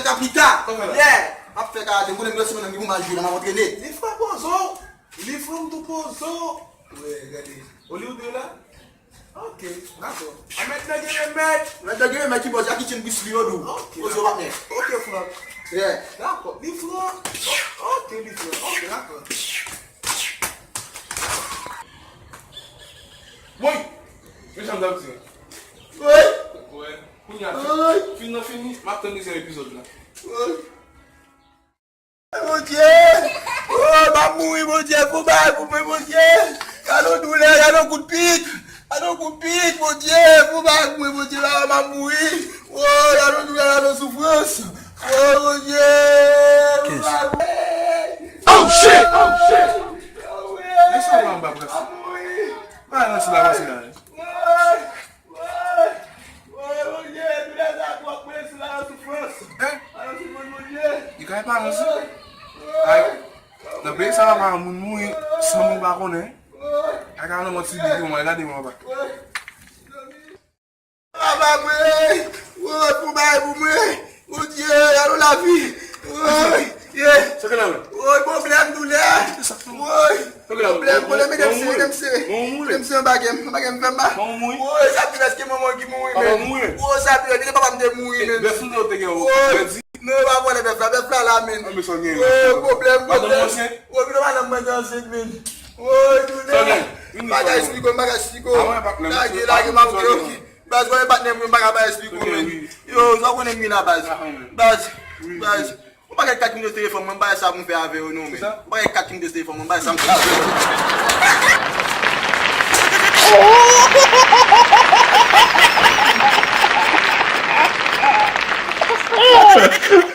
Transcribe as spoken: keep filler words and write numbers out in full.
Kapita. Kòman la? Yeah. M ap fè karate. M konnen m gen sou mwen ki pou m al jwe la, m ap antrene. Li fran pozo. Li fran tou pozo. Wè, gade. Oli ou de la? Ok, dakò. A mèt nan gen remèd. Mèt nan gen remèd ki bòz, Jackie Chan, Bruce Lee, yo dou. Ok, pozo dakò. Patnè. Ok, fran. Yeah. Dakò. Li fran. Ok, li fran. Ok, dakò. Woy! Men jan m t ap di. Woy! Woy! Kounye a, woy! Fim nan fini, m ap tann dezyèm epizòd la. Woy! Bondye! Oh, m ap mouri, Bondye, fè yon bagay pou mwen, Bondye! Gade yon doulè, gade yon kout pik! Gade yon kout pik, Bondye, fè yon bagay pou mwen, Bondye, la, m ap mouri! Oh, gade yon doulè, gade yon soufrans! Oh, Bondye! Fè yon bagay pou mwen! Oh, shit! Oh, shit! Men sa w anba brèf. M ap mouri! Bagay nan sou la pase la. Woy! Woy! Woy, Bondye, doulè sa twòp, mwen sou la soufrans. Hein? Ala soufrans, Bondye. Li ka epa ranse. Woy! Ay, nan peyi sa la, pa moun mouri san moun pa konnen. Woy! Ay, ka nan mwen ti bigi, mwen gade mwen anba. Woy! Papa mwen! Woy, pou bagay pou mwen! Bondye, alo lavi! Woy! Yeah! Sa k la menm? Woy, pwoblèm, doulè! Woy! Pwoblèm, pwoblèm, medam se, medam se. Medam se anba kè m, anba kè m fè m mal. Woy, sa pi rès ke manman ki mouri, men. Woy, sa pi rès, depi papa m te mouri, men. Woy, non, pa vòlè bèf la, bèf la la, men. Woy, pwoblèm, pwoblèm. Woy, pito madanm mwen te ansent, men. Woy, doulè. M pa ka esplike w, m pa ka esplike w. Lage, lage, m ap di, ok. Baz, wè patnè m, m pa ka pa esplike w, men. Yo, sa w konnen m gen la, baz. Baz, baz. Yon pakèt kat ki m te fè fanm mwen, m pa wè sa pou m fè avè yo non, men. Yon pakèt kat ki m te fè fanm mwen, m pa wè sa pou m fè avè yo.